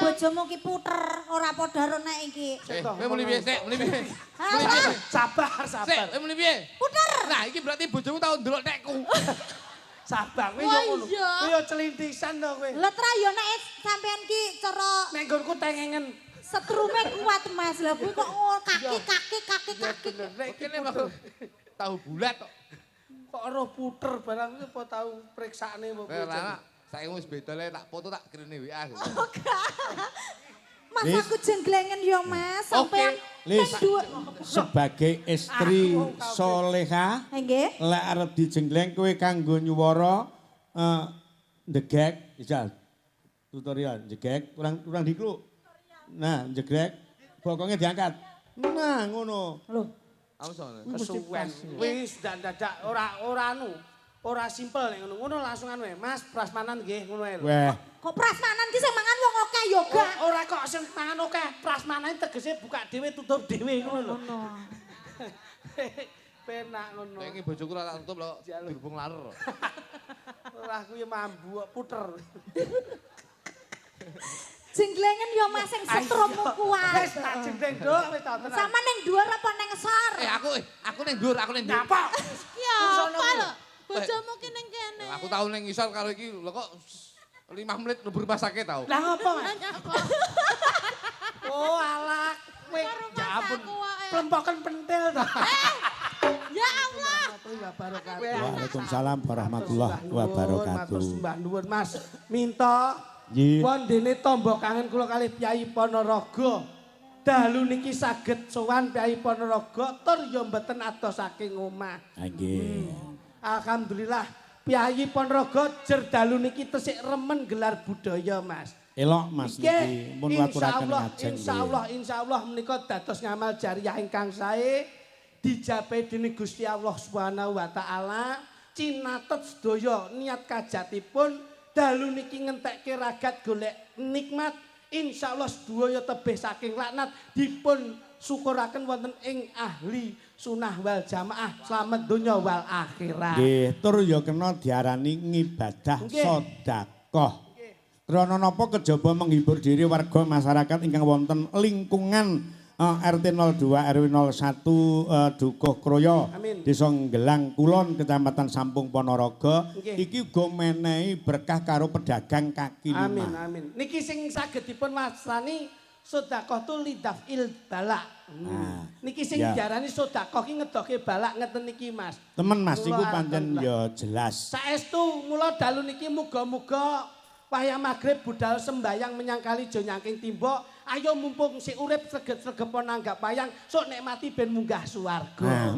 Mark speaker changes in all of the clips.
Speaker 1: Bojomu ki puter, ora padha ro nek iki.
Speaker 2: Eh, kowe muni piye sik? Muni piye? Muni
Speaker 1: Apa?
Speaker 2: piye?
Speaker 3: Sabar,
Speaker 2: Sik,
Speaker 3: sabar.
Speaker 2: kowe muni piye?
Speaker 1: Puter.
Speaker 2: Nah, iki berarti bojomu tau ndelok tekku.
Speaker 3: Sabar kowe
Speaker 4: Wah,
Speaker 3: yo ngono.
Speaker 4: iya.
Speaker 3: Kowe yo celintisan to kowe.
Speaker 1: Lah tra yo nek sampean ki cara
Speaker 3: Nek nggonku tengengen.
Speaker 1: Setrume kuat, Mas. Lah kuwi kok kaki kaki kaki kaki.
Speaker 3: Bener, nek iki
Speaker 2: Kene mau tahu bulat kok.
Speaker 3: Kok roh puter barang iki apa tau priksane apa piye?
Speaker 2: Lah, saiki wis beda le, tak foto tak kirene WA.
Speaker 1: Oh, gak. Mas,
Speaker 5: Lis.
Speaker 1: aku jenglengen yo, Mas. Sampean
Speaker 5: Lis.
Speaker 1: ping dhuwur.
Speaker 5: Sebagai istri
Speaker 3: Aku kabeh.
Speaker 5: soleha,
Speaker 1: Nggih.
Speaker 5: lek arep dijengleng kowe kanggo nyuwara ndegek, bisa tutorial ndegek kurang kurang dikluk. Nah, jegrek bokongnya diangkat. Nah, ngono.
Speaker 1: Loh,
Speaker 2: Aku sono.
Speaker 5: Kuwi mesti
Speaker 3: Kesuwen.
Speaker 5: pas.
Speaker 3: Wis dadak ora ora anu. Ora simpel nek ngono. Ngono langsung anu ae. Mas, prasmanan nggih ngono ae lho.
Speaker 5: Weh,
Speaker 1: kok prasmanan ki sing mangan wong akeh yo gak?
Speaker 3: Ora kok sing mangan akeh. Prasmanan tegese buka dhewe tutup dhewe ngono lho.
Speaker 1: Ngono.
Speaker 3: Penak ngono.
Speaker 2: Nek iki bojoku ora tak tutup lho,
Speaker 3: Jaluk.
Speaker 2: dirubung laler.
Speaker 3: Ora kuwi mambu kok puter.
Speaker 1: Jenglengen yo, Mas, sing setrummu kuat.
Speaker 3: Wis tak jenggleng, Nduk, wis tak tenang.
Speaker 1: Sama ning dhuwur apa ning sor?
Speaker 2: Eh, aku ning dhuwur, aku ning dhuwur.
Speaker 3: Nyapa?
Speaker 4: Ki apa lho? Bojomu ki ning kene.
Speaker 2: Aku tau ning ngisor karo iki lho kok 5 menit mlebu rumah sakit tau.
Speaker 3: Lah ngopo, Mas?
Speaker 4: Nyapa?
Speaker 3: Oh, alak. Kowe
Speaker 4: Karo
Speaker 3: ya ampun.
Speaker 4: masaku wae.
Speaker 3: Plempoken pentil to.
Speaker 4: Ya Allah.
Speaker 5: Waalaikumsalam warahmatullahi wabarakatuh.
Speaker 3: Matur sembah nuwun, Mas. Minta
Speaker 5: Nggih.
Speaker 3: wondene tamba kangen kula kalih Kyai Ponorogo. Dalu niki saged sowan Kyai Ponorogo tur ya mboten adoh saking omah.
Speaker 5: Ah, nggih.
Speaker 3: Alhamdulillah Kyai Ponorogo jer dalu niki tesik remen gelar budaya, Mas.
Speaker 5: Elok, Mas,
Speaker 3: Nggih,
Speaker 5: niki pun waturaken
Speaker 3: insyaallah,
Speaker 5: ngajeng.
Speaker 3: Insyaallah, insyaallah menika dados ngamal jariah ingkang sae dijabahi dening Gusti Allah Subhanahu wa taala. Cinatet sedaya niat kajatipun dalu niki ngentekke ragat golek nikmat. Insyaallah sedaya tebih saking laknat dipun syukuraken wonten ing ahli sunah wal jamaah, slamet donya wal akhirat.
Speaker 5: Nggih, tur ya kena diarani ngibadah sedekah. Krana napa kejaba menghibur diri warga masyarakat ingkang wonten lingkungan RT 02 RW 01 Dukuh Kroyo,
Speaker 3: Amin.
Speaker 5: Desa Nggelang Kulon, Kecamatan Sampung, Ponorogo, iki uga menehi berkah karo pedagang kaki lima.
Speaker 3: Amin, amin. Niki sing saged dipun wastani sedekah tu lidafil balak.
Speaker 5: Nah,
Speaker 3: Niki sing diarani sedekah ki ngedohke balak ngeten niki, Mas.
Speaker 5: Temen, Mas,
Speaker 3: Kula
Speaker 5: iku pancen
Speaker 3: alhamdulillah.
Speaker 5: ya jelas.
Speaker 3: Saestu mula dalu niki muga-muga wayah magrib budal sembayang menyang kali jo nyangking timba. Ayo mumpung sik urip sregep-sregepo nanggap wayang, sok nek mati ben munggah swarga.
Speaker 5: Nah,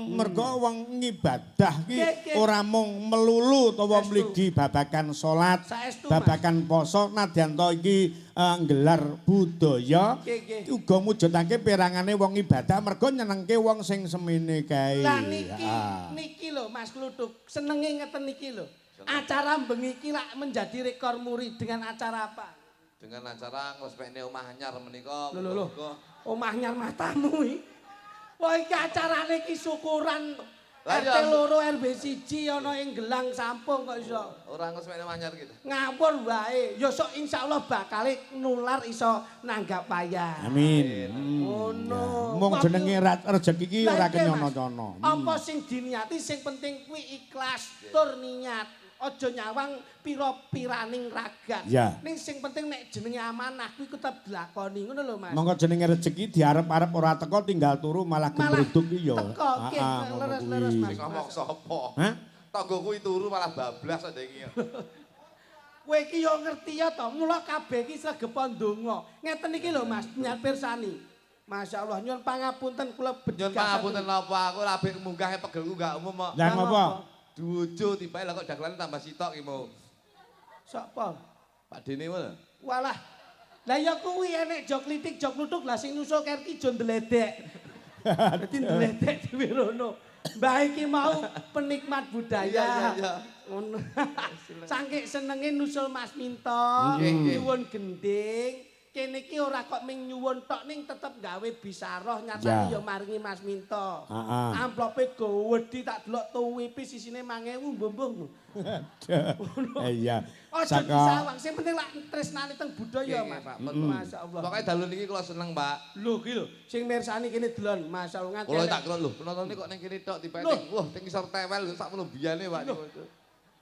Speaker 5: mergo wong ngibadah ki
Speaker 3: Nggih, nggih.
Speaker 5: ora mung melulu utawa
Speaker 3: Saestu.
Speaker 5: mligi babagan salat,
Speaker 3: Saestu, Mas.
Speaker 5: babagan poso, nadyan to iki nggelar budaya
Speaker 3: Nggih, nggih.
Speaker 5: uga mujudake perangane wong ibadah mergo nyenengke wong sing semene kae.
Speaker 3: Lah niki niki lho, Mas Kluthuk, senenge ngeten niki lho. Acara bengi iki lak menjadi rekor muri dengan acara apa?
Speaker 2: Dengan acara ngrespekne omah anyar menika.
Speaker 3: Lho lho lho.
Speaker 2: Muga-muga.
Speaker 3: Omah nyar matamu iki. Wah, iki acarane iki syukuran
Speaker 2: Lah
Speaker 3: RT
Speaker 2: iya.
Speaker 3: 2 RW 1 ana ing Gelang Sampung kok iso.
Speaker 2: Ora ngrespekne omah anyar gitu.
Speaker 3: Ngawur wae. Ya sok insyaallah bakale nular iso nanggap wayang.
Speaker 5: Amin.
Speaker 3: Ngono.
Speaker 5: Mung jenenge rejeki iki
Speaker 3: Lah,
Speaker 5: ora
Speaker 3: nggih, Mas.
Speaker 5: kenyono-nyono.
Speaker 3: Apa sing diniati sing penting kuwi ikhlas tur niat. Aja nyawang pira-piraning ragat. Ning sing penting nek jenenge amanah kuwi tetep dilakoni ngono lho, Mas.
Speaker 5: Monggo jenenge rejeki diarep-arep ora teko, tinggal turu malah
Speaker 3: Malah
Speaker 5: gembruduk ki ya.
Speaker 3: teko, nggih,
Speaker 5: Ngono
Speaker 3: leres-leres,
Speaker 5: kuwi.
Speaker 3: Mas.
Speaker 2: Sing ngomong sapa?
Speaker 5: Hah?
Speaker 2: Tangga kuwi turu malah bablas kok ndengi.
Speaker 3: Kowe iki yo ngerti ya to, mula kabeh iki sregepa ndonga. Ngeten iki lho, Mas, nyat pirsani. Masya Allah, nyuwun pangapunten kula
Speaker 2: Nyun pangapunten napa, aku labek munggahe pegelku gak umum kok.
Speaker 5: Lah ngopo?
Speaker 2: Dujo tibae lah kok dagelane tambah sitok ki mau.
Speaker 3: Sapa?
Speaker 2: Pak Dene ngono.
Speaker 3: Walah. Lah ya kuwi enek jok klitik, jok kluthuk, lah sing nyusul kerki jo ndledek. Dadi ndledek dhewe rono. Mbah iki mau penikmat budaya.
Speaker 2: Iya.
Speaker 3: Ngono. Saking senenge nusul Mas Minto,
Speaker 2: Nggih, nggih.
Speaker 3: nyuwun gending. Kene iki ora kok ming nyuwun tok ning tetep gawe bisaroh nyatane ya maringi Mas Minto. Amplope gowedhi tak delok tuwipi sisine 1000 mbuh-mbuh.
Speaker 5: Iya.
Speaker 3: Aja disawang, sing penting lak tresnane teng budaya, Mas. Masyaallah.
Speaker 2: Pokoke dalu niki kula seneng, Pak.
Speaker 3: Lho ki lho, sing mirsani kene delon, masyaallah nganti.
Speaker 2: Kula tak kira lho, penontone kok ning kene tok dipeteng. Wah, teng ngisor tewel sakmono biyane, Pak.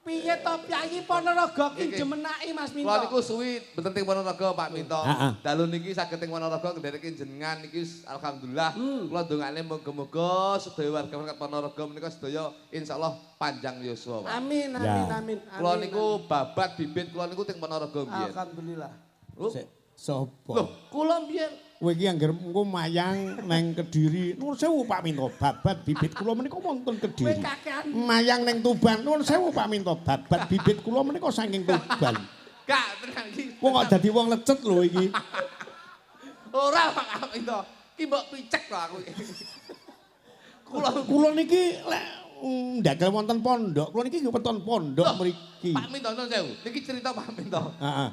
Speaker 3: Piye to piyayi Ponorogo ki jemenaki Mas Minto?
Speaker 2: Kula niku suwi mboten teng Ponorogo Pak Minto. Dalu niki saged teng Ponorogo ndereke jenengan niki alhamdulillah. Kula ndongakne muga-muga sedaya warga masyarakat Ponorogo menika sedaya insyaallah panjang yuswa Pak.
Speaker 3: Amin amin amin.
Speaker 2: Kula niku babat bibit kula niku teng Ponorogo mbiyen.
Speaker 3: Alhamdulillah.
Speaker 5: Sapa?
Speaker 2: Lho, kula mbiyen
Speaker 5: kowe iki angger engko mayang neng Kediri. Nuwun sewu Pak Minto, babat bibit kula menika wonten Kediri. Mayang neng Tuban, nuwun sewu Pak Minto, babat bibit kula menika saking Tuban.
Speaker 2: Gak tenan iki.
Speaker 5: Wong kok dadi wong lecet lho iki.
Speaker 2: Ora Pak Minto, iki mbok picek lho aku.
Speaker 5: Kula niki lek ndagel wonten pondok, kula niki weton pondok mriki.
Speaker 2: Pak Minto nuwun sewu, niki cerita Pak Minto.
Speaker 5: Heeh.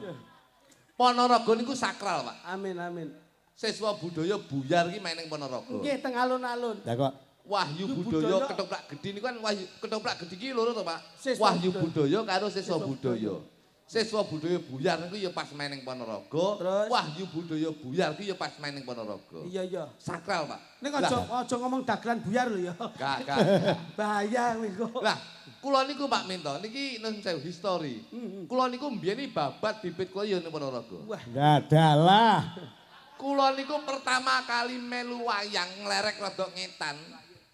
Speaker 2: Ponorogo niku sakral, Pak.
Speaker 3: Amin amin.
Speaker 2: Siswa budaya buyar iki main ning Ponorogo.
Speaker 3: Nggih, teng alun-alun.
Speaker 5: Lah kok
Speaker 2: Wahyu Budaya Ketoprak Gedhi niku kan Wahyu Ketoprak Gedhi iki loro to, Pak. Wahyu Budaya karo Siswa Budaya. Siswa Budaya buyar niku ya pas main ning Ponorogo. Wahyu Budaya buyar iki ya pas main ning Ponorogo.
Speaker 3: Iya, iya.
Speaker 2: Sakral, Pak.
Speaker 3: Ning aja ngomong dagelan buyar lho ya.
Speaker 2: Gak, gak.
Speaker 3: Bahaya kuwi kok.
Speaker 2: Lah, kula niku Pak Minto niki nun sewu history. Kula niku mbiyen iki babat bibit kula ya ning Ponorogo.
Speaker 3: Wah,
Speaker 5: dalah.
Speaker 2: Kula niku pertama kali melu wayang nglerek rada ngetan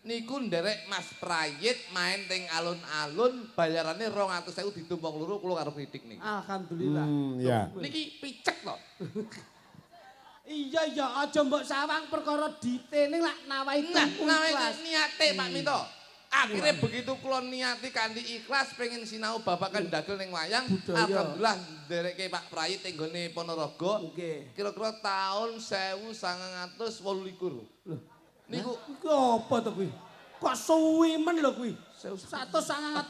Speaker 2: niku nderek Mas Prayit main teng alun-alun bayarane 200.000 ditumpang loro kula karo kritik niki.
Speaker 3: Alhamdulillah.
Speaker 5: Ya.
Speaker 2: Niki picek to.
Speaker 3: Iya iya aja mbok sawang perkara dite ning lak nawahi
Speaker 2: ikhlas. Niate Pak Minto. Akhirnya begitu kula niati kanthi ikhlas pengen sinau babagan dagel ning wayang, alhamdulillah ndereke Pak Prayit teng nggone Ponorogo. Kira-kira tahun 1928. Lho, niku
Speaker 3: iku apa to kuwi? Kok suwi men lho kuwi? 1928.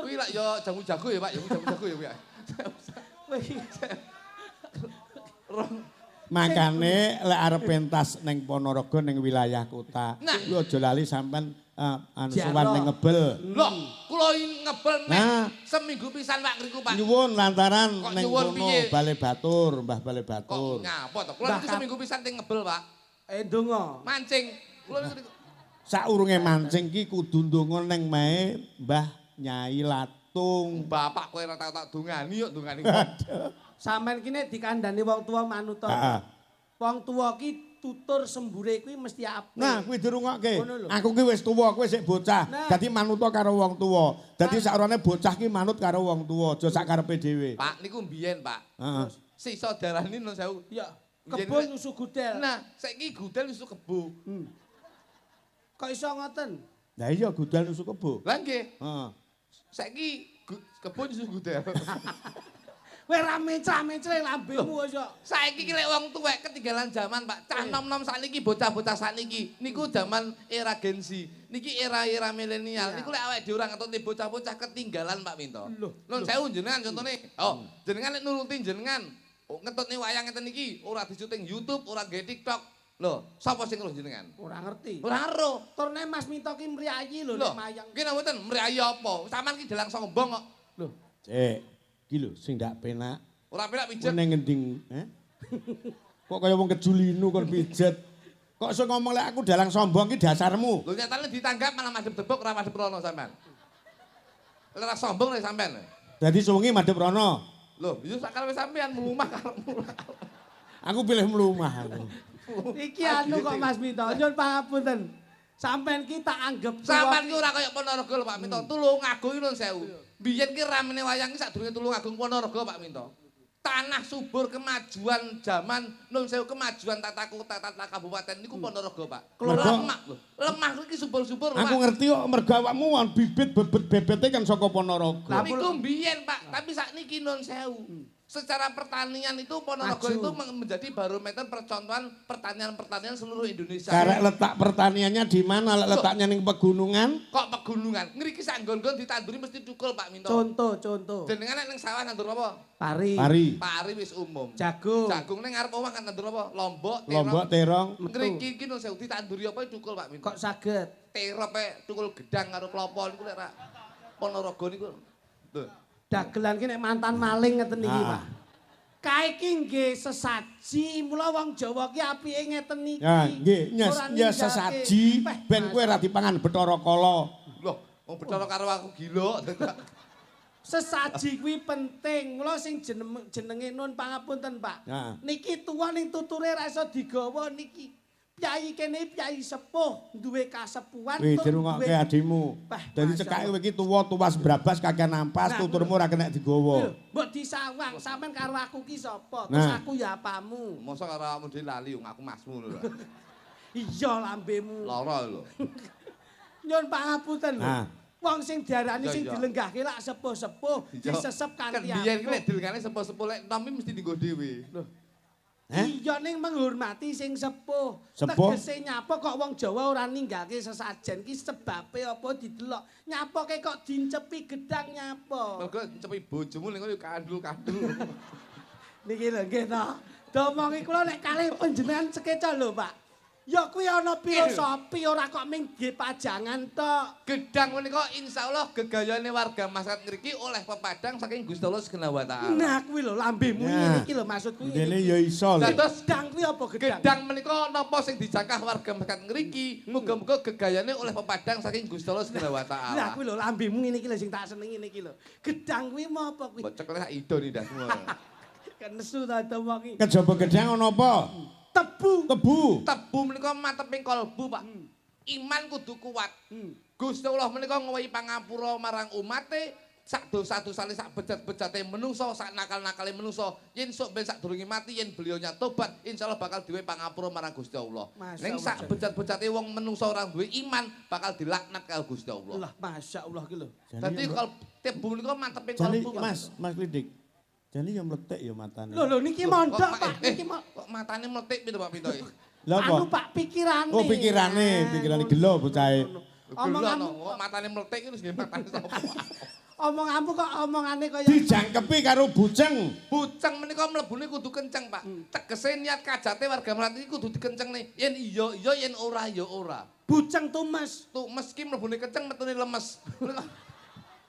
Speaker 2: Kuwi lak ya jamu jago ya Pak, ya jamu jago ya kuwi.
Speaker 5: Makane lek arep pentas ning Ponorogo ning wilayah kota, kuwi aja lali sampean anu sowan ning Ngebel.
Speaker 2: Lho, kula Ngebel meh seminggu pisan Pak ngriku Pak.
Speaker 5: Nyuwun lantaran ning kono Bale Batur, Mbah Bale Batur.
Speaker 2: Kok nyapa to? Kula niku seminggu pisan teng Ngebel, Pak.
Speaker 3: Ndonga.
Speaker 2: Mancing. Kula niku
Speaker 5: saurunge mancing ki kudu ndonga ning mae Mbah Nyai Latung.
Speaker 2: Bapak kowe ora tau tak dongani yo dongani.
Speaker 3: Sampeyan ki nek dikandani wong tuwa manut to. Wong tuwa ki tutur sembure kuwi mesti apik.
Speaker 5: Nah, kuwi dirungokke. Aku ki wis tuwa, kowe sik bocah. Dadi manuta karo wong tuwa. Dadi sakrone bocah ki manut karo wong tuwa, aja sak karepe dhewe.
Speaker 2: Pak niku mbiyen, Pak.
Speaker 5: Heeh.
Speaker 2: Sisa darani nun sewu.
Speaker 3: Ya, kebo nyusu gudel.
Speaker 2: Nah, saiki gudel nyusu kebo.
Speaker 3: Kok iso ngoten?
Speaker 5: Lah iya gudel nyusu kebo.
Speaker 2: Lah nggih.
Speaker 5: Heeh.
Speaker 2: Saiki kebo nyusu gudel.
Speaker 3: Kowe ra mencra-mencre lambemu kok.
Speaker 2: Saiki ki lek wong tuwek ketinggalan zaman, Pak. Cah nom-nom sakniki, bocah-bocah sakniki niku zaman era Gen Z, niki era-era milenial. Niku lek awake dhewe ora ngetutne bocah-bocah ketinggalan, Pak Minto. Nun sewu jenengan contone. Oh, jenengan lek nuruti jenengan ngetutne wayang ngeten iki, ora disyuting YouTube, ora nggawe TikTok. Lho, sapa sing ngeruh jenengan?
Speaker 3: Ora ngerti.
Speaker 2: Ora ero.
Speaker 3: Turne Mas Minto ki mriyayi lho nek mayang.
Speaker 2: Ki napa mboten mriyayi apa? Sampeyan ki dalang sombong kok.
Speaker 3: Lho,
Speaker 5: Cek. Iki lho sing ndak penak.
Speaker 2: Ora penak pijet.
Speaker 5: Ning ngendi, eh? Kok kaya wong kejulinu kon pijet. Kok iso ngomong lek aku dalang sombong ki dasarmu.
Speaker 2: Lho nyatane ditanggap malah madhep debok ora madhep rono sampean. Ora sombong lek sampean.
Speaker 5: Dadi suwengi madhep rono.
Speaker 2: Lho, yo sak karepe sampean mlumah karepmu.
Speaker 5: Aku pilih mlumah aku.
Speaker 3: Iki anu kok Mas Minto, nyuwun pangapunten. Sampeyan ki tak anggep
Speaker 2: sampean ki ora kaya Ponorogo lho Pak Minto. Tulungagung iki nuwun sewu. Biyen ki ramene wayang ki sadurunge Tulungagung Ponorogo Pak Minto. Tanah subur kemajuan zaman nun sewu kemajuan tata kota tata kabupaten niku Ponorogo Pak. Lemah lho. Lemah iki subur-subur
Speaker 5: Aku ngerti kok mergo awakmu bibit bebet bebete kan saka Ponorogo.
Speaker 2: Niku biyen Pak, tapi sakniki nun sewu. Secara pertanian itu Ponorogo
Speaker 3: Maju.
Speaker 2: itu menjadi barometer percontohan pertanian-pertanian seluruh Indonesia.
Speaker 5: Karek letak pertaniannya di mana? Lek letaknya ning pegunungan?
Speaker 2: Kok pegunungan? Ngriki sak nggon-nggon ditanduri mesti thukul Pak Minto.
Speaker 3: Contoh, contoh.
Speaker 2: Jenengan nek ning sawah nandur apa?
Speaker 3: Pari.
Speaker 5: Pari,
Speaker 2: Pari wis umum.
Speaker 3: Jagung.
Speaker 2: Jagung ning ngarep omah kan nandur apa? Lombok, terong.
Speaker 5: lombok, terong.
Speaker 3: Metu.
Speaker 2: Ngriki iki no sewu ditanduri apa thukul Pak Minto.
Speaker 3: Kok saged?
Speaker 2: Terop e thukul gedang karo klopo niku lek ra Ponorogo niku. Lho.
Speaker 3: Dagelan ki nek mantan maling ngeten iki,
Speaker 5: Ah.
Speaker 3: Pak. Kae iki nggih sesaji, mula wong Jawa ki apike ngeten iki.
Speaker 5: Ya, nggih,
Speaker 3: Ora
Speaker 5: ya
Speaker 3: ninggake.
Speaker 5: sesaji
Speaker 3: Peh,
Speaker 5: ben kowe ora dipangan Bathara Kala.
Speaker 2: Loh, wong Bathara karo aku gila.
Speaker 3: Sesaji kuwi penting. Mula sing jenenge nun pangapunten, Pak.
Speaker 5: Ya.
Speaker 3: Niki tuwa ning tuture ra iso digawa niki. Piyai kene piyai sepuh, duwe kasepuhan
Speaker 5: Wih,
Speaker 3: tur
Speaker 5: dirungokke
Speaker 3: duwe-
Speaker 5: adimu.
Speaker 3: Peh,
Speaker 5: Dadi
Speaker 3: Masya
Speaker 5: cekake
Speaker 3: Allah.
Speaker 5: kowe iki tuwa tuwas brabas kakean ampas,
Speaker 3: Nah,
Speaker 5: tuturmu ora kena digawa.
Speaker 3: Lho, mbok disawang sampean karo aku ki sapa? Terus
Speaker 5: Nah.
Speaker 3: aku ya apamu?
Speaker 2: Mosok karo awakmu dhewe lali wong aku masmu lho.
Speaker 3: Iya lambemu.
Speaker 2: Lara lho.
Speaker 3: Nyun pangapunten lho.
Speaker 5: Nah.
Speaker 3: Wong sing diarani
Speaker 2: Iya,
Speaker 3: sing
Speaker 2: iya.
Speaker 3: dilenggahke lak sepuh-sepuh,
Speaker 2: Iya.
Speaker 3: disesep
Speaker 2: Kan
Speaker 3: kanthi
Speaker 2: biyen ki
Speaker 3: apik.
Speaker 2: lek dilengane sepuh-sepuh lek nom iki mesti dienggo dhewe.
Speaker 3: Lho.
Speaker 5: Heh?
Speaker 3: Iya ning menghormati sing sepuh.
Speaker 5: Sepuh?
Speaker 3: Tegese nyapa kok wong Jawa ora ninggalke sesajen ki sebabe apa didelok. Nyapoke kok dincepi gedang nyapa.
Speaker 2: Mergo ncepi bojomu ning kono yo kandul-kandul.
Speaker 3: Niki lho nggih to. Domongi kula nek kalih panjenengan sekeca lho, Pak. Ya kuwi ana filosofi ora kok ming nggih pajangan tok.
Speaker 2: Gedang menika insyaallah gegayane warga masyarakat ngriki oleh pepadang saking Gusti Allah Subhanahu wa taala.
Speaker 3: Nah kuwi lho lambemu
Speaker 5: Nah.
Speaker 3: ngene iki lho maksudku
Speaker 5: Dene
Speaker 3: ngene.
Speaker 5: ya iso lho.
Speaker 2: Dados
Speaker 3: Gedang kuwi apa gedang?
Speaker 2: gedang menika napa sing dijangkah warga masyarakat ngriki, muga-muga gegayane oleh pepadang saking Gusti Allah Subhanahu wa
Speaker 3: Lah
Speaker 2: taala.
Speaker 3: kuwi lho lambemu ngene iki lho sing tak senengi ngene iki lho. Gedang kuwi mau apa kuwi?
Speaker 2: Mbok cekel sak ido nih ndasmu.
Speaker 3: Kenesu ta domongi.
Speaker 5: Kejaba gedang ana apa?
Speaker 3: Tebu.
Speaker 5: Tebu.
Speaker 2: Tebu menika mateping kalbu, Pak. Iman kudu kuat. Gusti Allah menika ngewehi pangapura marang umate sak dosa-dosane sak bejat-bejate menungso, sak nakal-nakale menungso, yen sok ben sadurunge mati yen beliaunya tobat, insyaallah bakal diwehi pangapura marang Gusti Allah.
Speaker 3: Masya
Speaker 2: Ning
Speaker 3: Allah,
Speaker 2: sak bejat-bejate wong menungso ora duwe iman bakal dilaknat karo Gusti Allah.
Speaker 3: Lah masyaallah ki lho.
Speaker 2: Dadi kalau tebu menika manteping
Speaker 5: Jane
Speaker 2: kalbu, Pak.
Speaker 5: Mas, Mas Klidik. Jane ya mletik ya matane.
Speaker 3: Lho lho niki mondok
Speaker 2: Kok,
Speaker 3: Pak, niki
Speaker 2: kok matane mletik pintu Pak Pinto iki?
Speaker 5: Lha apa?
Speaker 3: Anu Pak pikirane.
Speaker 5: Oh pikirane, pikirane gelo bocahe.
Speaker 3: Omonganmu
Speaker 2: kok matane mletik iki wis nggih matane sapa?
Speaker 3: Omonganmu kok omongane kaya
Speaker 5: Dijangkepi karo bujeng.
Speaker 2: Buceng menika mlebune kudu kenceng, Pak. Tegese niat kajate warga Mlati iki kudu dikencengne. Yen iya iya, yen ora ya ora.
Speaker 3: Buceng tumes.
Speaker 2: Tuh meski mlebune kenceng metune lemes.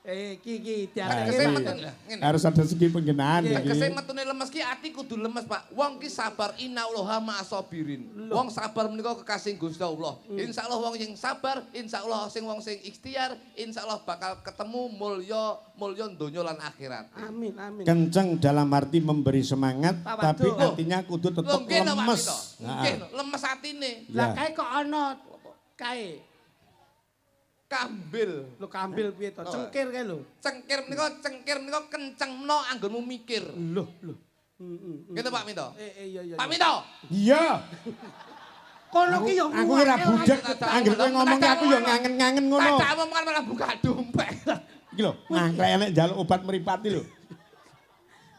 Speaker 3: Iki iki
Speaker 5: Nah,
Speaker 2: Tegese
Speaker 5: iki.
Speaker 2: metune ngene.
Speaker 5: Harus ada segi penggenaan iki.
Speaker 2: Tegese metune lemes ki ati kudu lemes, Pak. Wong ki sabar innallaha ma'asabirin. Wong sabar menika kekasih Gusti Allah. Insyaallah wong sing sabar, insyaallah sing wong sing ikhtiar, insyaallah bakal ketemu mulya mulya donya lan akhirat.
Speaker 3: Amin amin.
Speaker 5: Kenceng dalam arti memberi semangat,
Speaker 3: Tawadhu.
Speaker 5: tapi artinya kudu
Speaker 2: Lho
Speaker 5: tetep
Speaker 2: nggih lho Pak
Speaker 5: lemes.
Speaker 2: Pito.
Speaker 5: Nah,
Speaker 2: Nggih lho, lemes atine.
Speaker 3: Lah
Speaker 5: Ya.
Speaker 3: kae kok ana kae.
Speaker 2: Kambil.
Speaker 3: Lho kambil piye to? Cengkir kae lho.
Speaker 2: Cengkir menika kencengno anggonmu mikir.
Speaker 3: Lho lho. Heeh.
Speaker 2: Gitu Pak Minto.
Speaker 3: Iya iya.
Speaker 2: Pak Minto.
Speaker 5: Iya.
Speaker 3: Kono ki ya
Speaker 5: Aku ora budek, anggere kowe ngomong ki aku ya ngangen-ngangen ngono.
Speaker 2: Tak omongan malah buka dompet.
Speaker 5: Iki lho, ngangkrek elek njaluk obat mripati lho.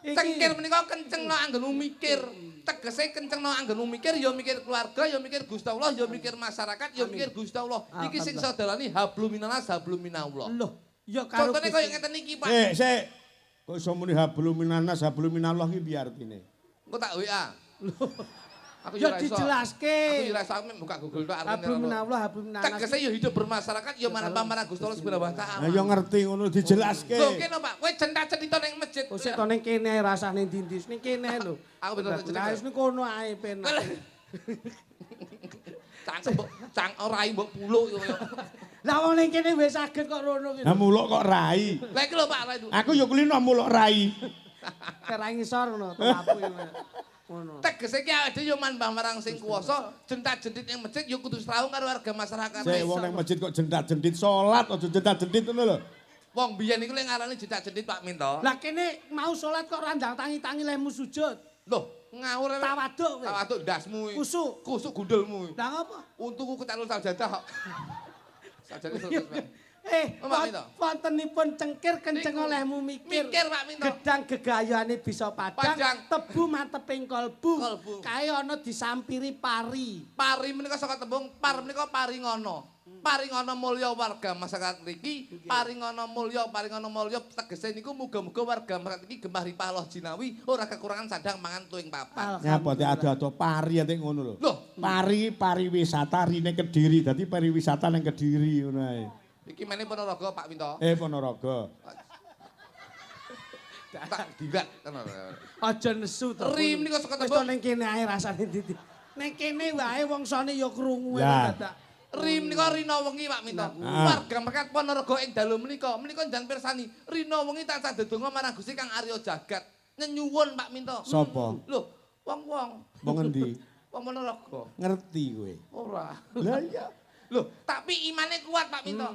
Speaker 2: Cengkir menika kencengno anggonmu mikir. Tegese kencengno anggonmu mikir ya mikir keluarga, ya mikir Gusti Allah, ya mikir masyarakat, ya mikir Gusti Allah. Iki sing iso dalani hablum minannas hablum minallah.
Speaker 3: Lho, ya karo
Speaker 2: Contone koyo ngeten iki, Pak.
Speaker 5: Sik, sik. Kok iso muni hablum minannas hablum minallah ki piye artine?
Speaker 2: Engko tak WA. Aku
Speaker 3: Ya
Speaker 2: ora iso.
Speaker 3: dijelaske.
Speaker 2: Aku ora iso aku buka Google tok artine.
Speaker 3: Hablum minallah hablum minannas.
Speaker 2: Tegese ya hidup bermasyarakat ya manembah marang Gusti Allah Subhanahu wa taala.
Speaker 5: Nah, ya ngerti ngono dijelaske.
Speaker 2: Lho kene Pak, kowe centak-centito ning masjid.
Speaker 3: Kok sik to ning kene ae rasah ning ndi-ndi, ning kene lho.
Speaker 2: Aku bener
Speaker 3: Lah wis ning kono ae penak.
Speaker 2: Cangkem mbok cang rai mbok puluk yo.
Speaker 3: Lah wong ning kene wis saged kok rono ki.
Speaker 5: Lah muluk kok rai.
Speaker 2: Lah iki lho Pak, rai itu.
Speaker 5: Aku ya kulino muluk rai.
Speaker 3: Ora ngisor ngono telapu iki. Ngono.
Speaker 2: Tegese ki awake dhewe yo manembah marang sing kuwasa, jentat-jentit ning masjid yo kudu srawung karo warga masyarakat.
Speaker 5: Sik wong nang masjid kok jentat-jentit salat aja jentat-jentit ngono lho.
Speaker 2: Wong biyen iku lek ngarani jentat-jentit Pak Minto.
Speaker 3: Lah kene mau salat kok randang tangi-tangi lehmu sujud.
Speaker 2: Loh, ngawur.
Speaker 3: Tawaduk kowe.
Speaker 2: Tawaduk ndasmu.
Speaker 3: Kusuk.
Speaker 2: Kusuk gundulmu.
Speaker 3: Lah ngopo?
Speaker 2: Untuku kecalul sajadah kok. Sajadah selesai.
Speaker 3: Wontenipun cengkir kenceng olehmu mikir.
Speaker 2: Mikir Pak Minto.
Speaker 3: Gedang gegayane bisa padang, tebu manteping kolbu. Kae ana disampiri pari.
Speaker 2: Pari menika saka tembung par menika paringana. Paringana mulya warga masyarakat mriki, paringana mulya, paringana mulya tegese niku muga-muga warga masyarakat iki gemah ripah loh jinawi ora kekurangan sandang mangan tuing papan.
Speaker 5: Nyapa te ado-ado pari ate ngono lho. Pari pariwisata rine Kediri, dadi pariwisata ning Kediri ngono ae.
Speaker 2: Iki mene Ponorogo Pak Minto.
Speaker 5: Ponorogo.
Speaker 2: Tak dilat tenan.
Speaker 3: Aja nesu to.
Speaker 2: Ri menika saka
Speaker 3: tembung. Wis to ning kene ae rasane dadi. Ning kene wae wong sone ya krungu dadak.
Speaker 2: Ri menika rina wengi Pak Minto. Warga masyarakat Ponorogo ing dalu menika, menika njan pirsani rina wengi tansah ndedonga marang Gusti Kang Arya Jagat. Nyenyuwun Pak Minto.
Speaker 5: Sapa?
Speaker 2: Lho, wong-wong.
Speaker 5: Wong endi?
Speaker 2: Wong Ponorogo.
Speaker 5: Ngerti kowe.
Speaker 2: Ora.
Speaker 5: Lah iya.
Speaker 2: Lho, tapi imane kuat Pak Minto.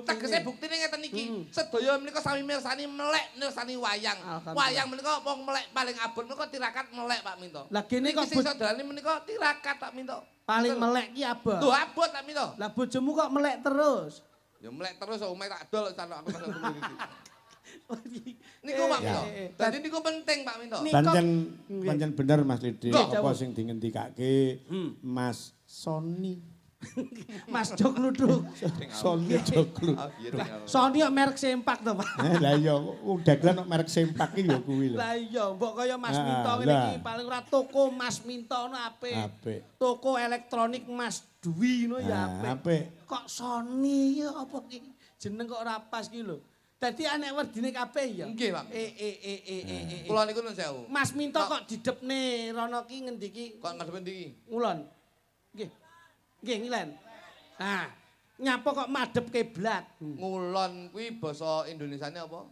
Speaker 2: Tegese buktine ngeten iki. Sedaya menika sami mirsani melek mirsani wayang. Wayang menika wong melek paling abot menika tirakat melek Pak Minto.
Speaker 3: Lah kene kok
Speaker 2: sing saudarane menika tirakat Pak Minto.
Speaker 3: Paling melek ki abot.
Speaker 2: Lho abot Pak Minto.
Speaker 3: Lah bojomu kok melek terus?
Speaker 2: Ya melek terus omahe tak dol aku tak iki. Niku Pak Minto. Dadi niku penting Pak Minto.
Speaker 5: Pancen bener Mas Lidi apa sing dingendikake Mas Sony.
Speaker 3: Mas Jok Ludruk.
Speaker 5: Sony Jok Ludruk.
Speaker 3: Sony kok merek sempak to, Pak.
Speaker 5: Lah iya, wong dagelan kok merek sempak iki ya kuwi lho.
Speaker 3: Lah iya, mbok kaya Mas Minto ngene iki paling ora toko Mas Minto ngono apik. Toko elektronik Mas Dwi ngono ya apik. Kok Sony ya apa iki? Jeneng kok ora pas iki lho. Dadi anek werdine kabeh ya.
Speaker 2: Nggih, Pak. Kula niku nun sewu.
Speaker 3: Mas Minto kok didepne rono ki ngendi ki?
Speaker 2: Kok madhep ndi ki?
Speaker 3: Ngulon. Nggih. Nggih, ngilen. Nah, nyapa kok madhep kiblat?
Speaker 2: Ngulon kuwi basa Indonesiane apa?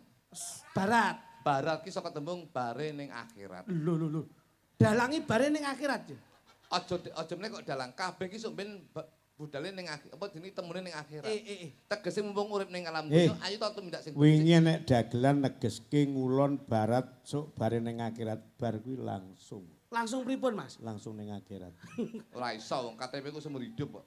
Speaker 3: Barat.
Speaker 2: Barat ki saka tembung bare ning akhirat.
Speaker 3: Lho lho lho. Dalangi bare ning akhirat ya.
Speaker 2: Aja meneh kok dalang kabeh ki sok ben budale ning akhir apa jenenge temune ning akhirat. Tegese mumpung urip ning alam dunya, ayo to tumindak sing
Speaker 5: wingi nek dagelan negeske ngulon barat sok bare ning akhirat bar kuwi langsung.
Speaker 3: Langsung pripun, Mas?
Speaker 5: Langsung ning akhirat.
Speaker 2: Ora iso wong KTP ku seumur hidup kok.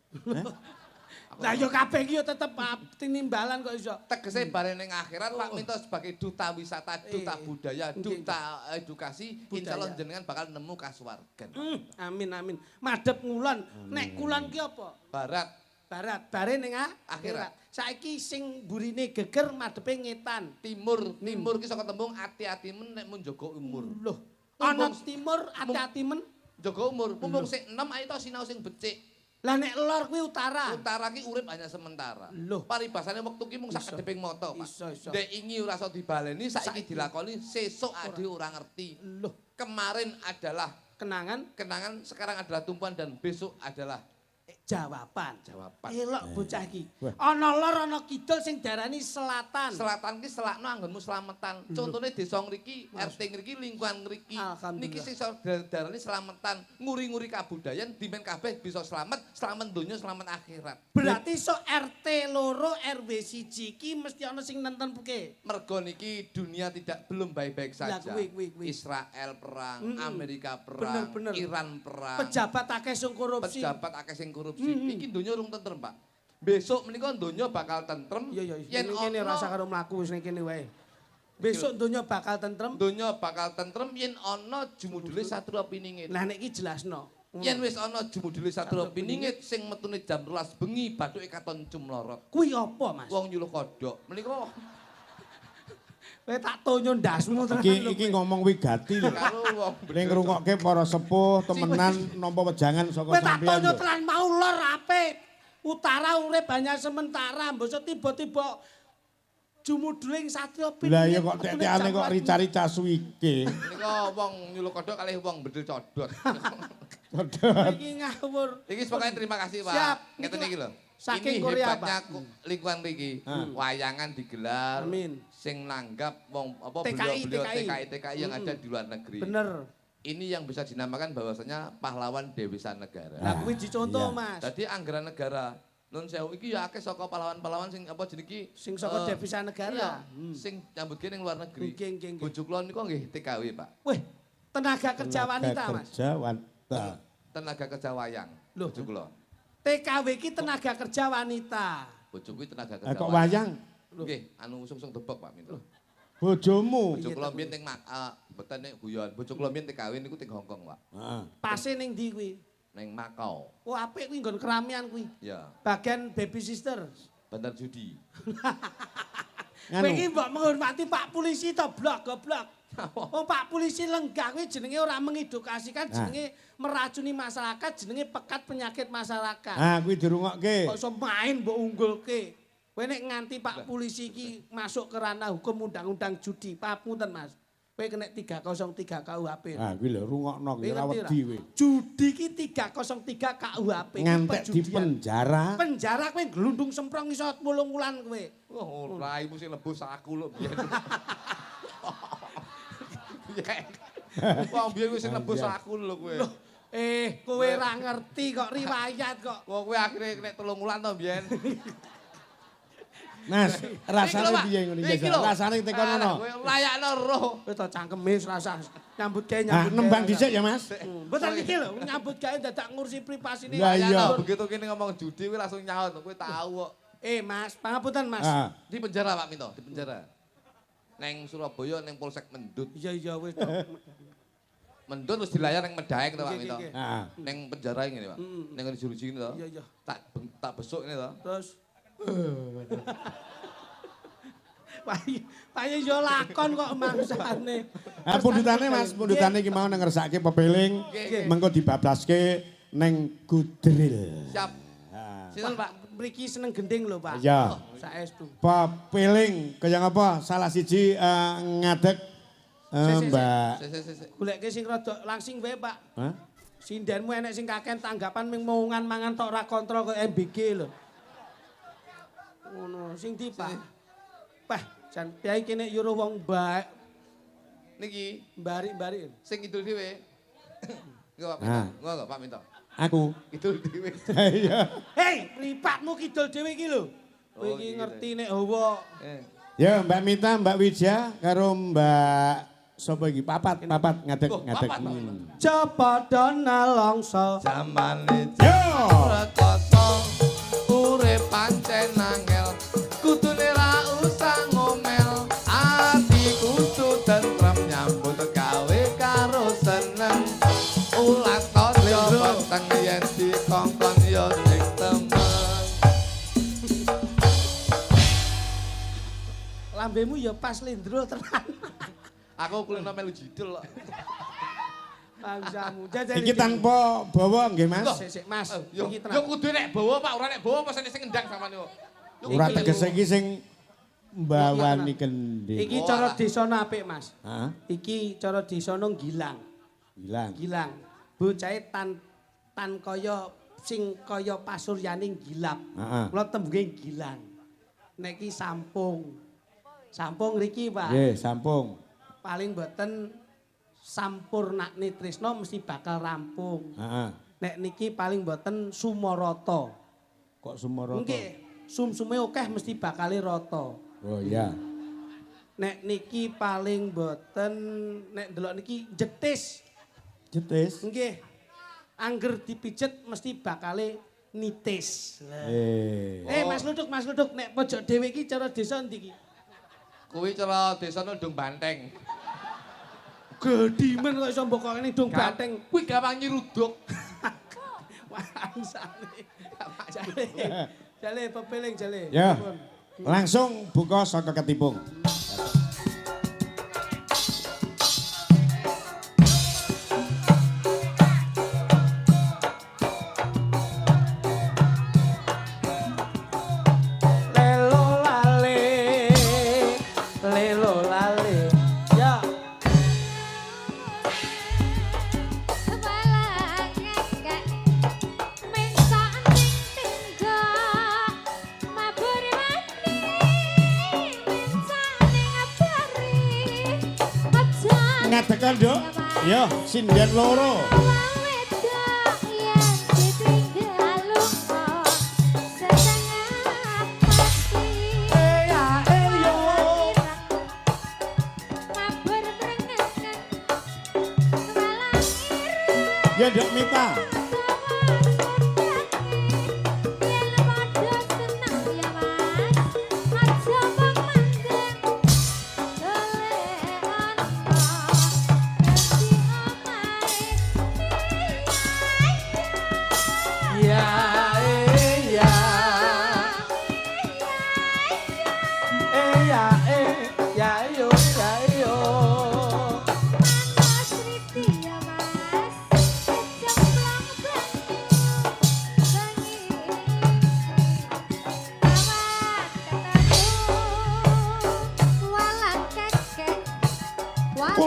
Speaker 3: Lah ya kabeh iki ya tetep tinimbalan kok iso.
Speaker 2: Tegese bare ning akhirat Pak Minto sebagai duta wisata, duta budaya, duta edukasi, insyaallah jenengan bakal nemu kasuwargan.
Speaker 3: Amin amin. Madhep ngulon. Nek kulon ki apa?
Speaker 2: Barat.
Speaker 3: Barat, bare ning akhirat. Saiki sing mburine geger madhepe ngetan.
Speaker 2: Timur, timur ki saka tembung ati-atimen nek mun jaga umur.
Speaker 3: Loh. Ana timur ati-ati men
Speaker 2: jaga umur. Mumpung sik enom ayo to sinau sing becik.
Speaker 3: Lah nek lor kuwi utara.
Speaker 2: Utara ki urip hanya sementara.
Speaker 3: Loh,
Speaker 2: paribasane wektu ki mung sak kedheping mata, Pak. Ndek ingi ora iso dibaleni, saiki dilakoni, sesuk ade ora ngerti.
Speaker 3: Loh,
Speaker 2: kemarin adalah
Speaker 3: kenangan,
Speaker 2: kenangan sekarang adalah tumpuan dan besok adalah
Speaker 3: jawaban.
Speaker 2: Jawaban.
Speaker 3: Elok bocah iki. Ana lor ana kidul sing diarani selatan.
Speaker 2: Selatan ki selakno anggonmu slametan. Contone desa ngriki, RT ngriki, lingkungan ngriki. Niki sing diarani slametan, nguri-nguri kabudayan dimen kabeh bisa slamet, slamet donya, slamet akhirat.
Speaker 3: Berarti sok RT 2 RW 1 iki mesti ana sing nenten puke.
Speaker 2: Mergo niki dunia tidak belum baik-baik saja. Israel perang, Amerika perang,
Speaker 3: bener.
Speaker 2: Iran perang.
Speaker 3: Pejabat akeh sing korupsi.
Speaker 2: Pejabat akeh sing korupsi. Iki donya urung tentrem, Pak. Besok menika donya bakal tentrem.
Speaker 3: Iya iya, yen kene rasa karo mlaku wis ning kene wae. Besok donya bakal tentrem.
Speaker 2: Donya bakal tentrem yen ana jumudule Satria Piningit.
Speaker 3: Lah nek iki jelasno.
Speaker 2: Yen wis ana jumudule Satria Piningit sing metune jam 12 bengi bathuke katon cumlorot.
Speaker 3: Kuwi apa, Mas?
Speaker 2: Wong nyuluh kodhok. Menika
Speaker 3: kowe tak tonyo ndasmu tenan.
Speaker 5: Iki ngomong wigati lho. Ning ngrungokke para sepuh temenan nampa wejangan saka
Speaker 3: sampeyan. Kowe tak tonyo tenan mau lor apik. Utara urip banyak sementara, mbok tiba-tiba jumuduling Satria Piningit.
Speaker 5: Lah iya kok tetekane kok rica-rica suwike.
Speaker 2: Nika wong nyuluh kodhok kalih wong bedil codot.
Speaker 5: Codot.
Speaker 3: Iki ngawur.
Speaker 2: Iki pokoke terima kasih, Pak.
Speaker 3: Siap.
Speaker 2: Ngeten iki lho.
Speaker 3: Saking
Speaker 2: ini
Speaker 3: Korea,
Speaker 2: hebatnya lingkungan mriki. Wayangan digelar.
Speaker 3: Amin.
Speaker 2: Sing nanggap wong apa beliau-beliau TKI yang ada di luar negeri.
Speaker 3: Bener.
Speaker 2: Ini yang bisa dinamakan bahwasanya pahlawan devisa negara.
Speaker 3: Lah kuwi dicontoh, Mas.
Speaker 2: Dadi anggaran negara nun sewu iki ya akeh saka pahlawan-pahlawan sing apa jenenge iki
Speaker 3: sing saka devisa negara.
Speaker 2: Iya, sing nyambut gawe ning luar negeri. Bojo kula niku nggih TKW, Pak.
Speaker 3: Wih, tenaga kerja wanita, Mas.
Speaker 5: Kerja wanita.
Speaker 2: Tenaga kerja wayang.
Speaker 3: Lho,
Speaker 2: bojo kula.
Speaker 3: TKW ki tenaga kerja wanita.
Speaker 2: Bojoku tenaga kerja.
Speaker 5: Kok wayang?
Speaker 2: Nggih, anu sungsung debok Pak Minto.
Speaker 5: Bojomu.
Speaker 2: Bojo kula mbiyen teng mboten nek guyon. Bojo kula mbiyen TKW niku teng Hongkong, Pak.
Speaker 5: Heeh.
Speaker 3: Pase ning ndi kuwi?
Speaker 2: Neng Makau.
Speaker 3: Oh, apik kuwi nggon keramian kuwi.
Speaker 2: Ya.
Speaker 3: Bagian baby sister.
Speaker 2: Bandar judi.
Speaker 3: Kowe iki mbok menghormati Pak Polisi to blok goblok. Wong Pak Polisi lenggah kuwi jenenge ora mengedukasikan, jenenge meracuni masyarakat, jenenge pekat penyakit masyarakat.
Speaker 5: Ah, kuwi dirungokke.
Speaker 3: Kok iso main mbok unggulke. Kowe nek nganti Pak Polisi iki masuk ke ranah hukum undang-undang judi, papunten Mas. Kowe kena 303 KUHP.
Speaker 5: Ah, kuwi lho rungokno kuwi ora wedi kowe.
Speaker 3: Judi ki 303 KUHP.
Speaker 5: Ngantek di penjara.
Speaker 3: Penjara kowe glundung semprong iso 8 wulan kowe.
Speaker 2: Wah, raimu sing lebus aku lho biyen. Wong biyen kowe sing lebus aku lho kowe.
Speaker 3: Kowe ora ngerti kok riwayat kok.
Speaker 2: Wong kowe akhire nek 3 wulan to biyen.
Speaker 5: Mas, rasane piye ngono iki? Rasane tekon ngono.
Speaker 2: Kowe layakno roh.
Speaker 3: Kowe to cangkeme rasah nyambut gawe nyambut.
Speaker 5: Ah, nembang dhisik ya, Mas.
Speaker 3: Mboten iki lho, nyambut gawe dadak ngurusi privasine.
Speaker 5: Lah iya,
Speaker 2: begitu kene ngomong judi kowe langsung nyaut, kowe tahu kok.
Speaker 3: Mas, pangapunten, Mas.
Speaker 2: Di penjara Pak Minto, di penjara. Neng Surabaya neng Polsek Mendut.
Speaker 3: Iya iya wis to.
Speaker 2: Mendut wis dilayar neng Medaeng to Pak Minto.
Speaker 5: Heeh.
Speaker 2: Neng penjara ngene Pak. Neng jeruji ngene to.
Speaker 3: Iya iya.
Speaker 2: Tak besuk ngene to.
Speaker 3: Terus Payu yo lakon kok mangsane.
Speaker 5: Ah pundutane Mas, pundutane iki mau nang ngersake pepeling, mengko dibablaske neng Gudril.
Speaker 2: Siap. Sinten Pak?
Speaker 3: Mriki seneng gending lho Pak.
Speaker 5: Iya.
Speaker 3: Saestu.
Speaker 5: Pepeling kaya ngapa? Salah siji ngadeg Mbak.
Speaker 3: Goleke sing rada langsing wae Pak.
Speaker 5: Hah?
Speaker 3: Sindenmu enek sing kaken tanggapan ming mongan mangan tok ora kontrol kok MBG lho. Ngono, sing di Pak. Pah, jan piye kene yuro wong baik.
Speaker 2: Niki
Speaker 3: mbari-mbari.
Speaker 2: Sing kidul dhewe. Engko Pak Minto. Engko Pak Minto.
Speaker 5: Aku
Speaker 2: kidul dhewe.
Speaker 5: Iya.
Speaker 3: Hei, mripatmu kidul dhewe iki lho. Kowe iki ngerti nek hawa.
Speaker 5: Ya, Mbak Mita, Mbak Widya karo Mbak sapa iki? Papat, papat ngadeg ngadeg.
Speaker 3: Cepadha nalongso.
Speaker 2: Zamane rekoso urip pancen angel. Kudune ra usah ngomel. Ati kudu tentrem nyambut gawe karo seneng. Ulas tojo peteng yen dikongkon ya sing temen.
Speaker 3: Lambemu ya pas lendro tenan.
Speaker 2: Aku kulino melu jidul kok.
Speaker 3: Bangsamu.
Speaker 5: Iki tanpa bawa nggih Mas.
Speaker 3: Sik Mas. Iki
Speaker 2: tenan. Yo kudu nek bawa Pak, ora nek bawa pas sing ngendang sampean yo.
Speaker 5: Ora tegese iki sing mbawani kendhing.
Speaker 3: Iki cara desana apik Mas.
Speaker 5: Heeh.
Speaker 3: Iki cara desana gilang.
Speaker 5: Gilang.
Speaker 3: Gilang. Bocahe tan tan kaya sing kaya pasuryane gilap.
Speaker 5: Heeh.
Speaker 3: Kula tembunge gilang. Nek iki sampung. Sampung ngriki Pak.
Speaker 5: Nggih, sampung.
Speaker 3: Paling mboten sampurnakne tresna mesti bakal rampung.
Speaker 5: Heeh.
Speaker 3: Nek niki paling mboten sumorata.
Speaker 5: Kok sumorata?
Speaker 3: Nggih, sumsume akeh mesti bakale rata.
Speaker 5: Oh iya.
Speaker 3: Nek niki paling mboten nek ndelok niki jetis.
Speaker 5: Jetis?
Speaker 3: Nggih. Angger dipijet mesti bakale nitis. Mas Luduk, Mas Luduk nek pojok dhewe iki cara desa endi iki?
Speaker 2: Kuwi cara desa Ndung Banteng.
Speaker 3: Gedhi men kok iso mbok kene Ndung Banteng.
Speaker 2: Kuwi gampang nyiruduk.
Speaker 3: Wangsane. Jale pepeling jale.
Speaker 5: Ya. Langsung buka saka ketipung.
Speaker 3: Lelo lale. Ya.
Speaker 5: Ngadekan, Nduk. Yo, sinden loro. Ya, Nduk Mita.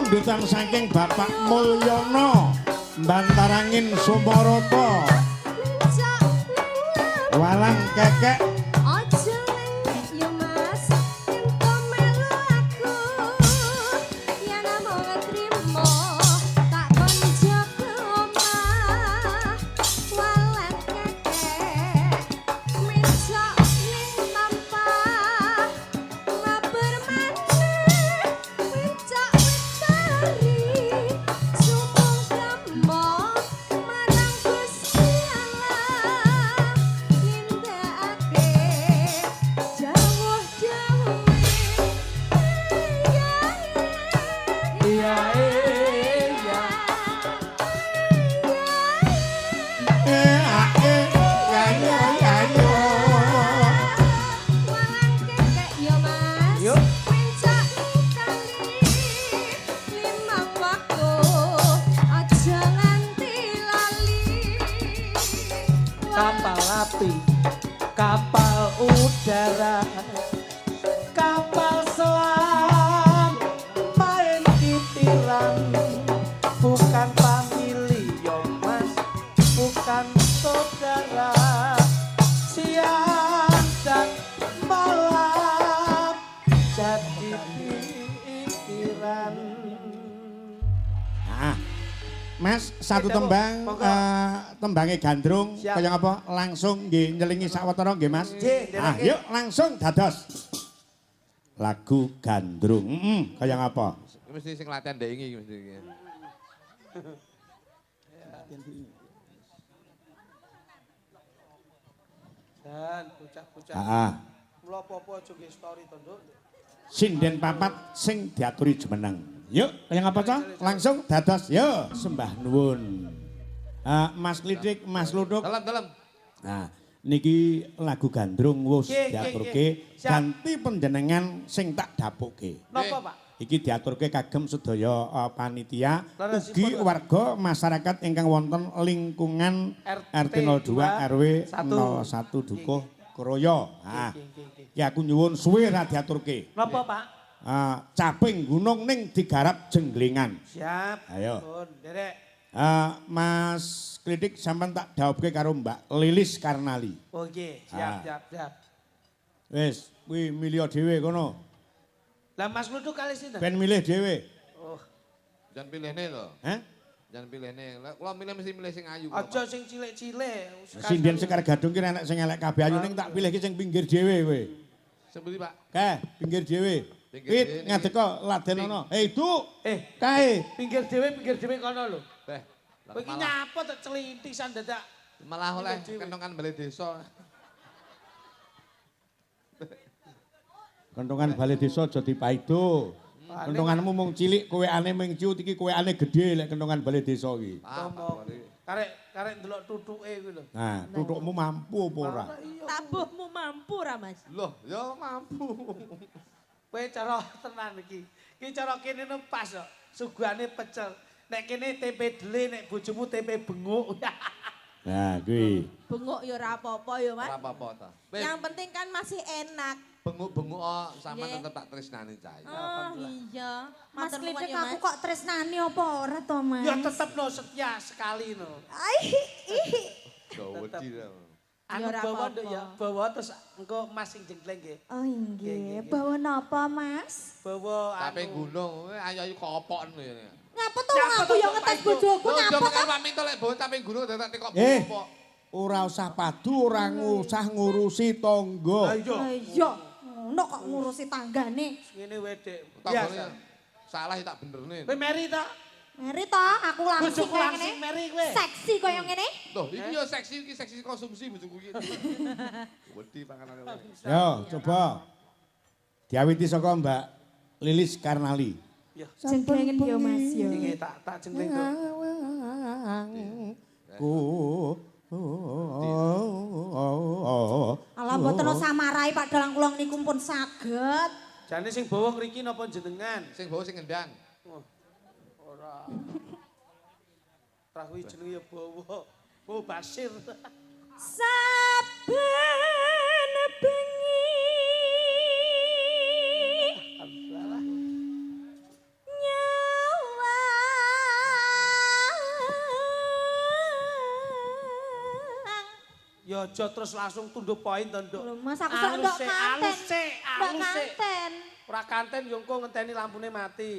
Speaker 5: Kapundutan saking Bapak Mulyono Bantarangin Sumoroto. Walang kekek
Speaker 3: Kapal api, kapal udara, kapal selam, main titiran, bukan famili yo mas, bukan saudara, siang dan malam jadi pikiran.
Speaker 5: Ah. Mas, satu tembang tembange gandrung kaya apa langsung nggih nyelingi sawetara nggih Mas. Ah, yuk langsung dados. Lagu gandrung. Heeh, kaya apa?
Speaker 2: Mesti sing latihan ndek iki mesti iki.
Speaker 3: Dan bocah-bocah.
Speaker 5: Heeh.
Speaker 3: Mula apa-apa aja nggih story to, Nduk.
Speaker 5: Sinden papat sing diaturi jumeneng. Yuk, kaya ngapa cah? Langsung dados. Yo, sembah nuwun. Mas Klidik, Mas Luduk.
Speaker 2: Dalem, dalem.
Speaker 5: Nah, niki lagu gandrung wis diaturke ganti panjenengan sing tak dapuke.
Speaker 3: Napa, Pak?
Speaker 5: Iki diaturke kagem sedaya panitia ugi warga masyarakat ingkang wonten lingkungan RT 02 RW 01 Dukuh Kroyo. Nah, iki aku nyuwun suwe ra diaturke.
Speaker 3: Napa, Pak?
Speaker 5: Caping gunung ning digarap jenglingan.
Speaker 3: Siap.
Speaker 5: Ayo.
Speaker 3: Derek.
Speaker 5: Mas Klidik sampean tak dhawuhke karo Mbak Lilis Karnali.
Speaker 3: Oke, siap, siap, siap.
Speaker 5: Wis, kuwi milih dhewe kono.
Speaker 3: Lah Mas Luduk kali sinten?
Speaker 5: Ben milih dhewe.
Speaker 3: Oh.
Speaker 2: Jangan pilihne lho.
Speaker 5: Hah?
Speaker 2: Jangan pilihne. Lah kula milih mesti milih sing ayu.
Speaker 3: Aja sing cilik-cilik.
Speaker 5: Sinden Sekar Gadung ki enek sing elek kabeh ayu ning tak pilih ki sing pinggir dhewe kowe.
Speaker 2: Sing pundi, Pak?
Speaker 5: Kae, pinggir dhewe. Wit ngadeka laden ana. Eh, Duk.
Speaker 3: Eh,
Speaker 5: kae.
Speaker 3: Pinggir dhewe kono lho.
Speaker 2: Beh.
Speaker 3: Kowe iki nyapa tok celintisan dadak.
Speaker 2: Malah oleh kentongan balai desa.
Speaker 5: Kentongan balai desa aja dipaido. Kentonganmu mung cilik, kowekane mung ciut iki kowekane gedhe lek kentongan balai desa iki.
Speaker 3: Karek karek ndelok tutuke kuwi lho.
Speaker 5: Nah, tutukmu mampu apa ora?
Speaker 4: Tabuhmu mampu ora, Mas?
Speaker 2: Loh, ya mampu.
Speaker 3: Kowe cara tenan iki. Iki cara kene no pas kok. Suguhane pecel. Nek kene tempe dele, nek bojomu tempe benguk.
Speaker 5: Nah, kuwi.
Speaker 4: Benguk ya ora apa-apa ya, Mas.
Speaker 2: Ora apa-apa ta.
Speaker 4: Yang penting kan masih enak.
Speaker 2: Benguk-benguk sama tetep tak tresnani cah.
Speaker 4: Oh iya.
Speaker 1: Mas Klidik aku kok tresnani apa ora to, Mas?
Speaker 3: Ya tetep no setia sekali no.
Speaker 1: Ai, ih.
Speaker 2: Wedi ta.
Speaker 3: Anu bawa nduk ya, bawa terus engko Mas sing jengkleng nggih.
Speaker 1: Oh inggih, bawa napa, Mas?
Speaker 3: Bawa anu.
Speaker 2: Caping gunung, ayo-ayo kopok ngono ya.
Speaker 1: Ngapa to aku ya ngetes bojoku ngapa to?
Speaker 2: Pak Minto lek bawa caping gunung dadak tekok kopok.
Speaker 5: Ora usah padu, ora usah ngurusi tangga.
Speaker 3: Lah iya.
Speaker 1: Iya, ngono kok ngurusi tanggane.
Speaker 3: Ngene wae, Dik.
Speaker 2: Tanggane salah ya tak benerne.
Speaker 3: Kowe meri ta?
Speaker 1: Meri ta, aku langsing kaya ngene. Seksi kaya ngene.
Speaker 2: Loh, iki yo seksi, iki seksi konsumsi bojoku iki. Wedi panganane.
Speaker 5: Yo, coba. Diawiti saka Mbak Lilis Karnali.
Speaker 3: Ya.
Speaker 1: Jengklengen yo Mas yo.
Speaker 3: Iki tak jengkleng to.
Speaker 5: Ku.
Speaker 1: Alah mboten usah marahi Pak Dalang kula niku pun saged.
Speaker 3: Jane sing bawa ngriki napa jenengan?
Speaker 2: Sing bawa sing ngendang.
Speaker 3: Ora. Rahui jenenge ya bawa. Bawa Basir.
Speaker 1: Saben bengi nyawang
Speaker 3: Ya aja terus langsung tunduk poin to, Nduk.
Speaker 1: Lho Mas aku sak ndok kanten.
Speaker 3: Alus sik,
Speaker 1: Ndok
Speaker 3: alus sik.
Speaker 1: kanten.
Speaker 3: Ora kanten yo engko ngenteni lampune mati.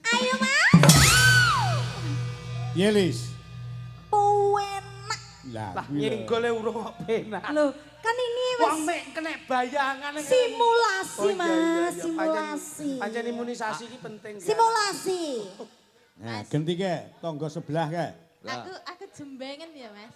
Speaker 1: Ayo Mas.
Speaker 5: Piye, Lis?
Speaker 1: Penak.
Speaker 5: Lah,
Speaker 3: Lah
Speaker 5: kuwi lho.
Speaker 3: nyenggole urung kok penak.
Speaker 1: Loh, kan ini
Speaker 3: Wong
Speaker 1: wis
Speaker 3: mek kena bayangan
Speaker 1: simulasi
Speaker 3: Oh, iya, iya,
Speaker 1: Mas,
Speaker 3: iya.
Speaker 1: simulasi.
Speaker 3: Pancen imunisasi iki penting. ya.
Speaker 1: Simulasi.
Speaker 5: Nah, genti ke tangga sebelah ke.
Speaker 4: Aku jembengen ya, Mas.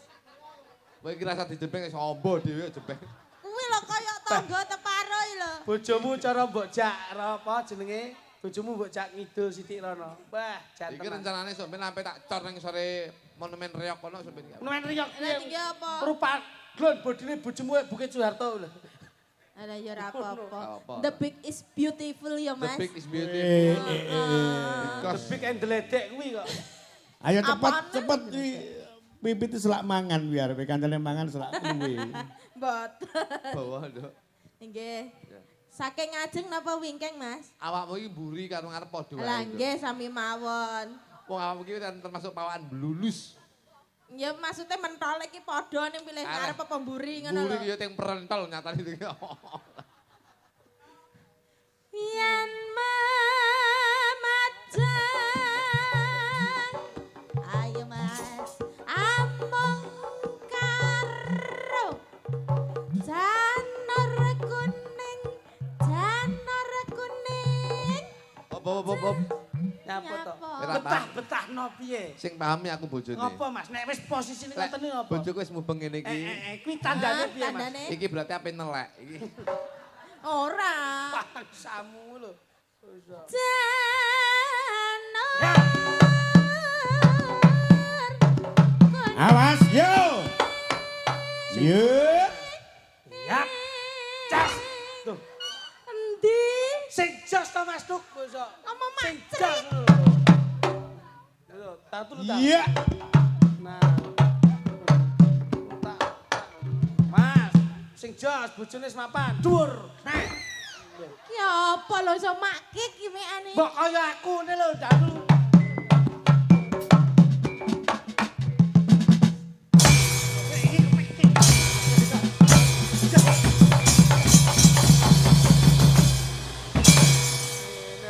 Speaker 2: Kowe iki rasa dijembeng wis ombo dhewe jembeng.
Speaker 4: Kuwi lho kaya tangga teparo iki lho.
Speaker 3: Bojomu cara mbok jak apa jenenge? Bojomu mbok jak ngidul sithik rono. Wah, jan
Speaker 2: Iki
Speaker 3: tenan.
Speaker 2: rencanane sok ben sampe tak cor nang sore monumen Reok kono sok ben.
Speaker 3: Monumen Reok
Speaker 4: Lah tinggi apa?
Speaker 3: Rupa glon bodine bojomu kaya Bukit Soeharto lho.
Speaker 4: Alah ya ora apa-apa.
Speaker 2: Apa.
Speaker 4: The big is beautiful ya,
Speaker 2: The
Speaker 4: Mas.
Speaker 2: big is
Speaker 5: Eh,
Speaker 2: beautiful.
Speaker 5: eh, eh, eh.
Speaker 3: The big and the ledek kuwi kok.
Speaker 5: Ayo cepet,
Speaker 4: Apaan?
Speaker 5: cepet iki. Pipit selak mangan biar kancane mangan selak kuwi.
Speaker 4: Mboten.
Speaker 2: Bawa nduk.
Speaker 4: Nggih. Saking ngajeng napa wingking, Mas?
Speaker 2: Awakmu iki mburi karo ngarep padha wae.
Speaker 4: Lah nggih sami mawon.
Speaker 2: Wong awakmu iki kan termasuk pawaan blulus.
Speaker 4: Ya maksudnya mentol iki padha ning pilih
Speaker 2: Alah.
Speaker 4: ngarep apa mburi ngono
Speaker 2: Mburi
Speaker 4: lho.
Speaker 2: iki yo teng perentol nyatane iki.
Speaker 4: Yen memajang ayo Mas amung karo janur kuning janur kuning
Speaker 2: Op op op op.
Speaker 3: Nyapa to?
Speaker 2: Ora paham.
Speaker 3: Betah-betahno piye?
Speaker 2: Sing paham ya aku bojone.
Speaker 3: Ngopo Mas? Nek wis posisine
Speaker 2: Lek
Speaker 3: ngoten iki ngopo?
Speaker 2: Bojoku wis mubeng ngene iki.
Speaker 3: Kuwi tandane piye Mas?
Speaker 4: Tandane
Speaker 2: Iki berarti ape nelek iki.
Speaker 4: ora
Speaker 3: Bangsamu lho.
Speaker 4: janur
Speaker 3: Ya.
Speaker 5: Awas, yo. Yo.
Speaker 3: Ya. Cas. Tuh.
Speaker 4: Endi
Speaker 3: Sing jos to Mas Duk kok iso.
Speaker 4: Ngomong
Speaker 3: Sing
Speaker 4: macet.
Speaker 3: jos lho. Lho, tak tulu ta.
Speaker 5: Iya.
Speaker 3: Nah. Tak. Mas, sing jos bojone wis mapan. Dhuwur. Nah.
Speaker 4: Ki apa lho iso makik iki mekane.
Speaker 3: Mbok kaya aku ngene lho, dalu.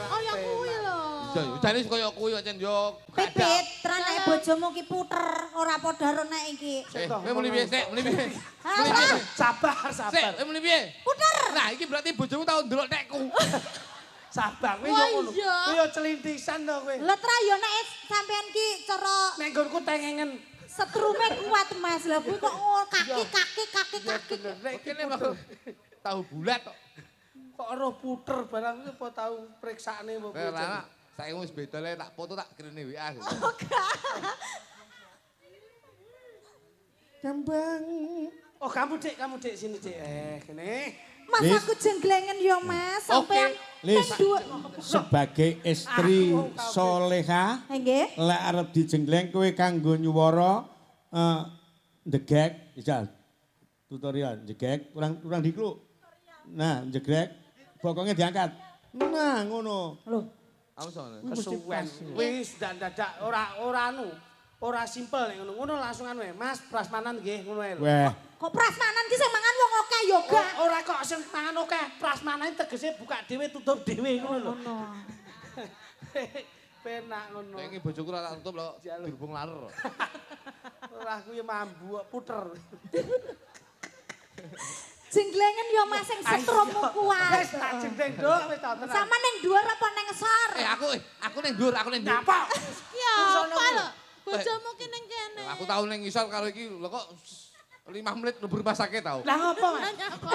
Speaker 4: Oh ya kuwi lho.
Speaker 2: Iya, jane kaya kuwi pancen yo.
Speaker 1: Pipit, ranake bojomu ki puter, ora padha karo nek iki.
Speaker 2: Eh, kowe muni piye sik? Muni piye? Muni piye?
Speaker 3: Sabar,
Speaker 2: Sik,
Speaker 3: sabar.
Speaker 2: kowe muni piye?
Speaker 1: Puter.
Speaker 2: Nah, iki berarti bojomu tau ndelok tekku.
Speaker 3: Sabar kowe yo
Speaker 4: Wah,
Speaker 3: ngono.
Speaker 4: iya.
Speaker 3: Kowe yo celintisan to kowe.
Speaker 1: Lah tra yo nek sampean ki cara
Speaker 3: Nek nggonku tengengen.
Speaker 1: setrume kuat Mas. Lah kuwi kok kaki kaki kaki
Speaker 3: Ya
Speaker 1: kaki.
Speaker 3: bener nek iki
Speaker 2: Kene mau tahu bulat kok.
Speaker 3: kok roh puter barang iki apa tau priksane apa piye.
Speaker 2: Ora, saiki wis beda le tak foto tak kirene WA.
Speaker 5: Kembang.
Speaker 3: Oh, kamu Dik sini Dik. Eh, kene.
Speaker 1: Mas
Speaker 5: Lis.
Speaker 1: aku jenglengen yo Mas, sampean
Speaker 5: Lis.
Speaker 1: ping dhuwur.
Speaker 5: Sebagai istri
Speaker 3: Aku kabeh.
Speaker 5: soleha,
Speaker 1: Nggih.
Speaker 5: lek arep dijengleng kowe kanggo nyuwara ndegek, bisa tutorial ndegek, kurang kurang dikluk. Nah, njegrek, bokongnya diangkat. Nah, ngono.
Speaker 1: Loh,
Speaker 2: Aku sono.
Speaker 3: Kesuwen. Wis dadak ora ora anu. Ora simpel nek ngono. Ngono langsung anu ae. Mas prasmanan nggih ngono ae lho.
Speaker 5: Weh,
Speaker 1: kok prasmanan ki sing mangan wong akeh yo gak.
Speaker 3: Ora kok sing mangan akeh, prasmanan tegese buka dhewe tutup dhewe ngono lho.
Speaker 1: Ngono.
Speaker 3: Penak ngono.
Speaker 2: Nek iki bojoku ora tak tutup lho,
Speaker 3: Jaluk.
Speaker 2: dirubung laler.
Speaker 3: Ora aku ya mambu kok puter.
Speaker 1: Jenglengen yo Mas sing setrummu kuat.
Speaker 3: Wis tak jendeng nduk, wis tak tenang.
Speaker 1: Sama ning dhuwur apa ning sor?
Speaker 2: Eh aku ning dhuwur, aku ning dhuwur.
Speaker 3: Nyapa?
Speaker 4: Ki apa lho? Bojomu ki ning kene.
Speaker 2: Aku tau ning ngisor karo iki lho kok 5 menit mlebu rumah sakit tau.
Speaker 3: Lah ngopo, Mas?
Speaker 4: Nyapa?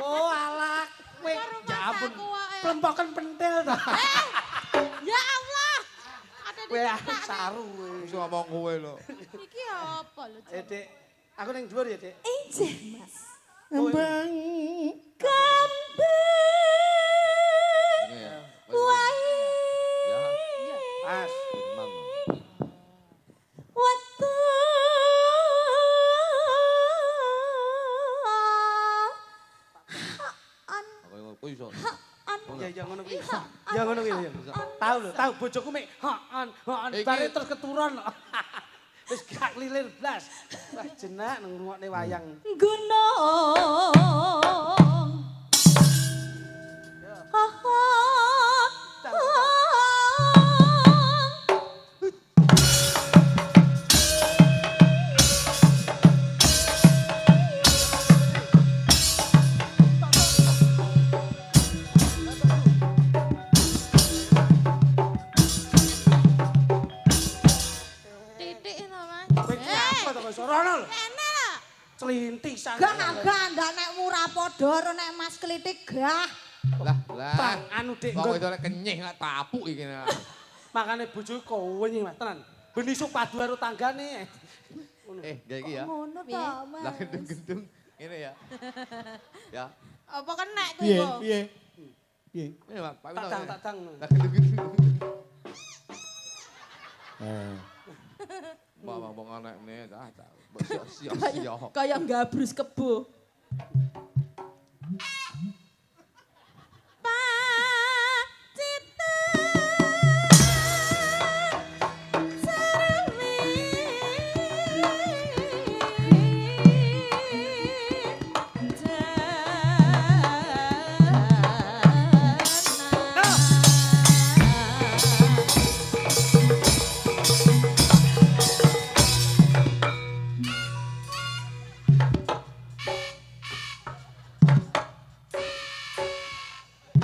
Speaker 3: Oh, alah kowe.
Speaker 4: Kok rumah
Speaker 3: Ya ampun.
Speaker 4: aku wae.
Speaker 3: Plempoken pentil ta.
Speaker 4: Ya Allah. Ada di
Speaker 3: Kowe aku saru kowe.
Speaker 2: Wis ngomong kowe lho.
Speaker 4: Iki apa lho?
Speaker 3: Eh, Dik. Aku ning dhuwur ya, Dik.
Speaker 1: Injih Mas.
Speaker 5: kembang.
Speaker 1: Kembang
Speaker 2: Ini ya.
Speaker 1: wae
Speaker 2: Ya.
Speaker 3: Mas.
Speaker 2: Firman.
Speaker 1: wetu
Speaker 2: Kok iso.
Speaker 3: Ya ya ngono kuwi. Ya ngono kuwi ya. Tahu lho, tahu bojoku mek hoon, hoon bare terus keturun. Wis gak klilir blas. Wah jenak nang ngrungokne wayang.
Speaker 1: Gunung. Gah gah ndak nek murah padha karo nek Mas Klitik gah.
Speaker 2: Lah lah
Speaker 3: anu Dik
Speaker 2: kok itu lek kenyih lek tapuk iki.
Speaker 3: Makane bojoku kowe Mas tenan. Ben isuk padu karo tanggane.
Speaker 2: Gawe iki ya.
Speaker 1: Ngono to, Mas.
Speaker 2: Lah gendung-gendung ngene ya. Ya.
Speaker 4: Apa kenek kuwi kok?
Speaker 5: Piye? Piye?
Speaker 2: Piye? Pak Wito.
Speaker 3: Tadang-tadang.
Speaker 2: Lah gendung-gendung. Mbak anekne ah siok-siok.
Speaker 4: Kaya gabrus kebo.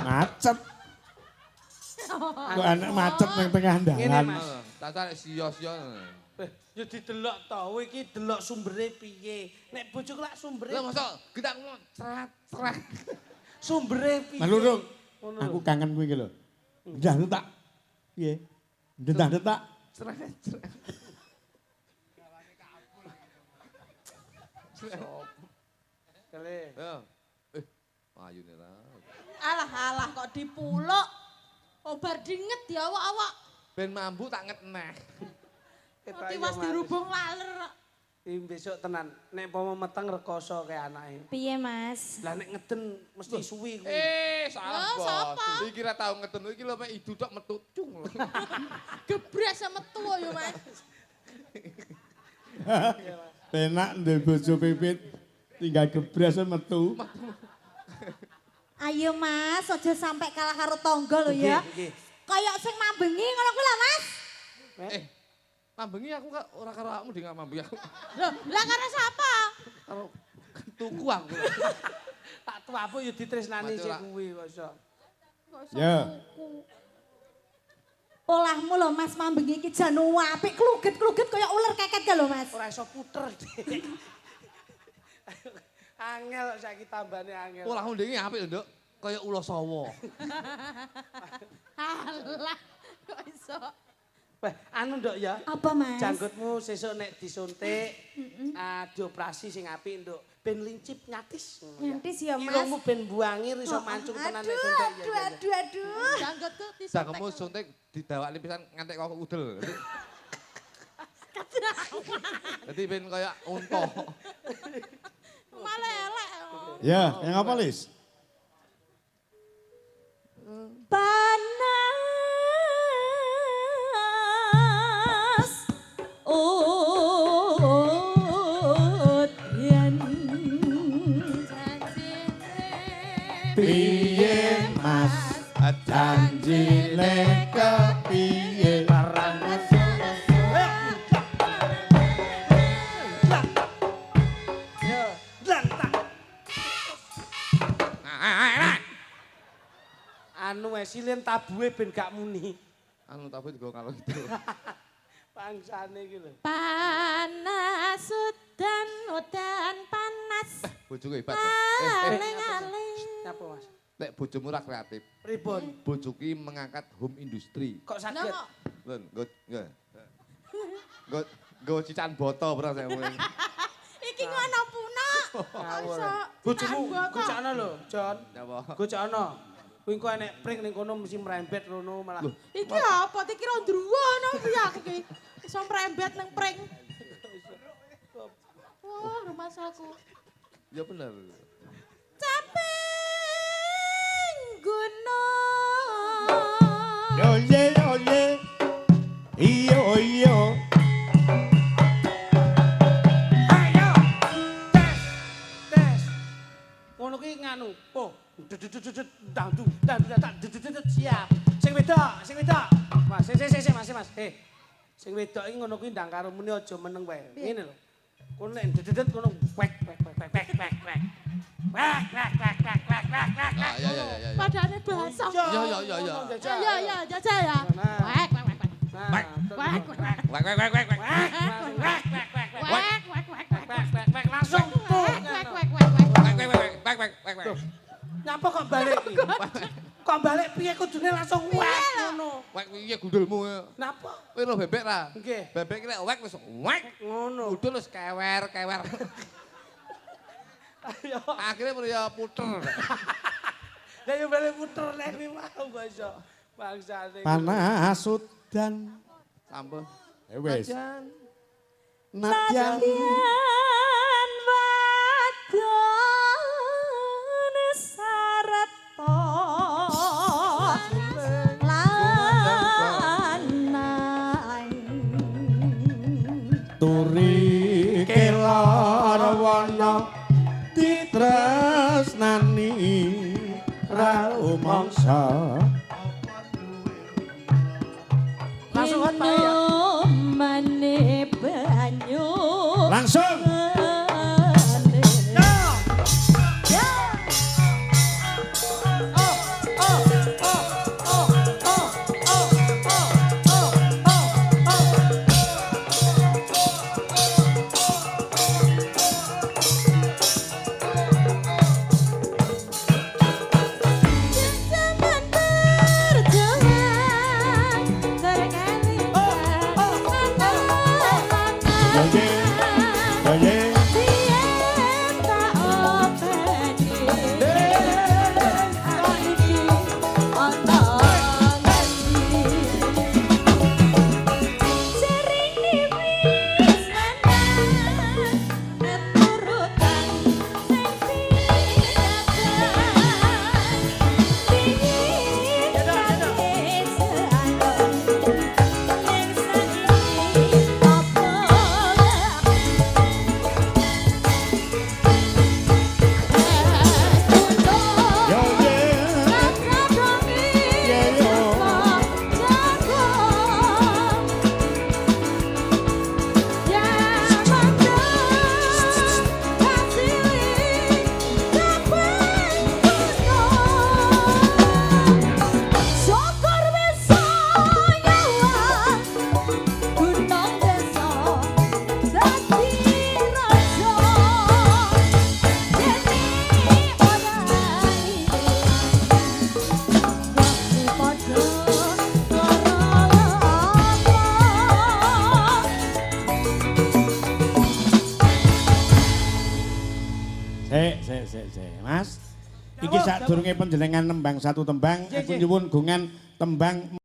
Speaker 5: Macet. Kok anak macet nang tengah dalan.
Speaker 2: Tak tarik siyo-siyo.
Speaker 3: Ya didelok to, kowe iki delok sumbere piye. Nek bojoku lak sumbere.
Speaker 2: Lah mosok gedak ngono cret-cret.
Speaker 3: Sumbere piye?
Speaker 5: Mas Lurung, aku kangen kowe iki lho. Ndah tak. Piye? Ndah tak.
Speaker 2: Cret-cret.
Speaker 3: Kele.
Speaker 2: Ayune ra.
Speaker 4: Alah alah kok dipuluk. Obar dinget ya awak-awak.
Speaker 2: Ben mambu tak nget neh.
Speaker 4: Tiwas dirubung laler.
Speaker 3: Iki besok tenan nek pomo meteng rekoso kaya anake.
Speaker 1: Piye, Mas?
Speaker 3: Lah nek ngeden mesti suwi kuwi.
Speaker 2: Salah bos. Iki ra tau ngeden iki lho mek idu tok metu cung.
Speaker 4: Gebres metu yo, Mas.
Speaker 5: Penak ndek bojo pipit tinggal gebres metu.
Speaker 1: Ayo Mas, aja sampai kalah karo tangga lho ya. Kayak sing mambengi ngono kuwi lah, Mas.
Speaker 2: Mambengi aku kok ora karo awakmu ding mambengi aku.
Speaker 4: Lho, lah karo sapa?
Speaker 2: Karo tuku aku.
Speaker 3: Tak tuapu ya ditresnani sik kuwi kok iso.
Speaker 5: Ya.
Speaker 1: Olahmu lho Mas mambengi iki jan apik kluget-kluget kaya uler keket ka lho Mas.
Speaker 3: Ora iso puter. Angel saiki tambane angel.
Speaker 2: Olahmu ndinge apik lho, Nduk. Kaya ula sawa.
Speaker 4: Alah, kok iso.
Speaker 3: Wah, anu Nduk ya.
Speaker 1: Apa, Mas?
Speaker 3: Janggutmu sesuk nek disuntik, dioperasi sing apik, Nduk. Ben lincip nyatis.
Speaker 1: Nyatis ya, Mas.
Speaker 3: Irungmu ben buangir iso mancung tenan nek suntik.
Speaker 1: Aduh, aduh, aduh.
Speaker 4: Janggutku disuntik.
Speaker 2: Janggutmu suntik didawakne pisan ngantek kok udel. Dadi ben kaya unta.
Speaker 4: Malah elek.
Speaker 5: Ya, yang apa, Lis?
Speaker 1: Panas udan
Speaker 5: piye Mas janjine kepiye
Speaker 3: Anu silen tabuhe ben gak muni.
Speaker 2: Anu tabuhe digowo kalau gitu.
Speaker 3: Bangsane iki lho.
Speaker 4: Panas udan udan panas.
Speaker 2: Bojoku hebat.
Speaker 4: Aling-aling.
Speaker 3: Napa Mas?
Speaker 2: Nek bojomu ora kreatif.
Speaker 3: Pripun?
Speaker 2: Bojoku mengangkat home industry.
Speaker 3: Kok saged?
Speaker 2: Lho, nggo nggo nggo cican boto ora saya.
Speaker 4: Iki ngono puno.
Speaker 3: Bojomu gocakno lho, Jon.
Speaker 2: Napa?
Speaker 3: Gocakno. Kuwi engko enek pring ning kono mesti merembet rono malah.
Speaker 4: Iki apa? Dikira ndruwo ngono piye aku iki? Iso merembet nang pring. Wah, rumah saku.
Speaker 2: Ya bener.
Speaker 4: Capek.
Speaker 5: Yo ye yo ye. Iyo iyo.
Speaker 3: Ayo. Tes. Tes. Ngono kuwi nganu. Oh, dang dung dang tak siap. Sing wedok, sing wedok. Mas, sing sing sing Mas, Mas. Sing wedok iki ngono kuwi ndang karo muni aja meneng wae. Ngene lho. Kono nek dedet kono wek wek wek wek wek wek wek. Wek wek wek wek wek wek wek.
Speaker 2: Ya ya ya ya.
Speaker 4: Padane basah.
Speaker 2: Ya ya ya ya.
Speaker 4: Ya ya jajal ya. Wek wek wek.
Speaker 3: Wek
Speaker 4: wek wek
Speaker 2: wek wek wek wek
Speaker 4: wek wek wek wek
Speaker 3: wek wek wek langsung.
Speaker 4: Wek wek wek wek
Speaker 2: wek wek wek wek wek.
Speaker 3: Nyapa kok balik iki? Kok balik piye kudune langsung wek ngono.
Speaker 2: Wek piye gundulmu?
Speaker 3: Napa?
Speaker 2: Kowe lho bebek ra?
Speaker 3: Nggih.
Speaker 2: Bebek ki lek wek wis wek
Speaker 3: ngono.
Speaker 2: Gundul wis kewer kewer.
Speaker 3: Ayo.
Speaker 2: Akhirnya ya puter.
Speaker 3: Lah yo balik puter lek kuwi mau kok iso. Bangsane.
Speaker 5: Panas udan.
Speaker 2: Sampun.
Speaker 5: Wis. Nadyan
Speaker 1: wadon sarta lanang
Speaker 5: turi kelor wana ditresnani ra rumangsa.
Speaker 3: Langsung kan Pak ya.
Speaker 1: Mane banyu
Speaker 5: langsung. Mas, iki sadurunge panjenengan nembang satu tembang, aku nyuwun gungan tembang